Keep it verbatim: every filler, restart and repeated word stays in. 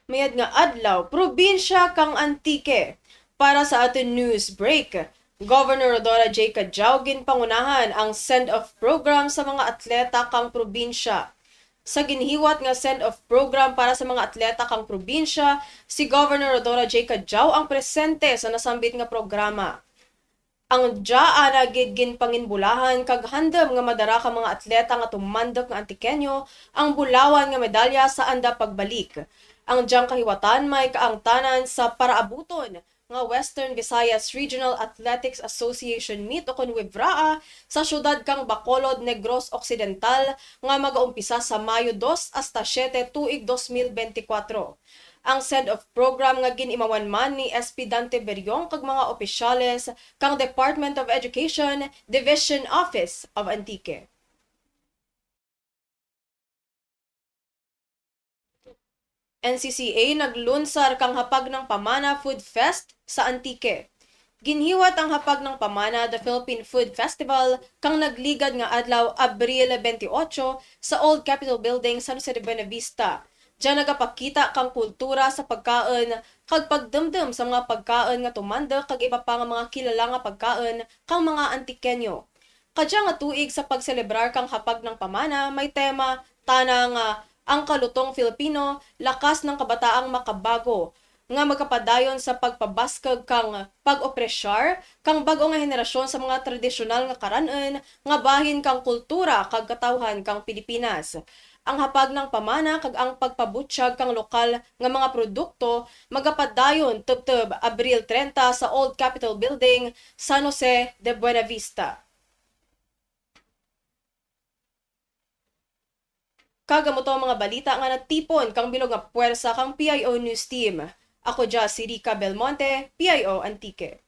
Mayad nga adlaw, probinsya kang Antique. Para sa atun news break, Governor Rhodora J. Cadiao ginpangunahan ang send-off program sa mga atleta kang probinsya. Sa ginhiwat nga send-off program para sa mga atleta kang probinsya, si Governor Rhodora J. Cadiao ang presente sa nasambit nga programa. Ang dya ana gid ginpanginbulahan kag handum nga madara kang mga atleta nga tumanduk nga Antiqueño ang bulawan nga medalya sa anda pagbalik. Ang dyang kahiwatan may kaangtanan sa paraabuton nga Western Visayas Regional Athletics Association Meet ukon WVRAA sa syudad kang Bacolod, Negros Occidental, nga magaumpisa sa Mayo dos hasta siete tuig dos mil bente kwatro. Ang send-off program nga gin-imawan man ni S P Dante Beriong kag mga opisyales kang Department of Education, Division Office of Antique. N C C A naglunsar kang Hapag ng Pamana Food Fest sa Antique. Ginhiwat ang Hapag ng Pamana, The Philippine Food Festival, kang nagligad nga adlaw, Abril bente otso, sa Old Capitol Building, San Jose de Buenavista. Dya nagapakita kang kultura sa pagkaun kag pagdumdum sa mga pagkaun nga tumanduk kag iba pa nga mga kilala nga pagkaun kang mga Antiqueño. Kadya nga tuig sa pagselebrar kang Hapag ng Pamana, may tema tana nga Ang Kalutong Filipino, Lakas ng Kabataang Makabago, nga magapadayon sa pagpabaskug kang pag-apresyar kang bag-o nga henerasyon sa mga tradisyonal nga karan-un nga bahin kang kultura kag katawhan kang Pilipinas. Ang Hapag ng Pamana kag ang pagpabutyag kang lokal nga mga produkto magapadayon tubtub Abril trenta sa Old Capitol Building, San Jose de Buenavista. Kag amo to ang mga balita nga natipon kang bilog nga pwersa kang P I O News Team. Ako dya si Rica Belmonte, P I O Antique.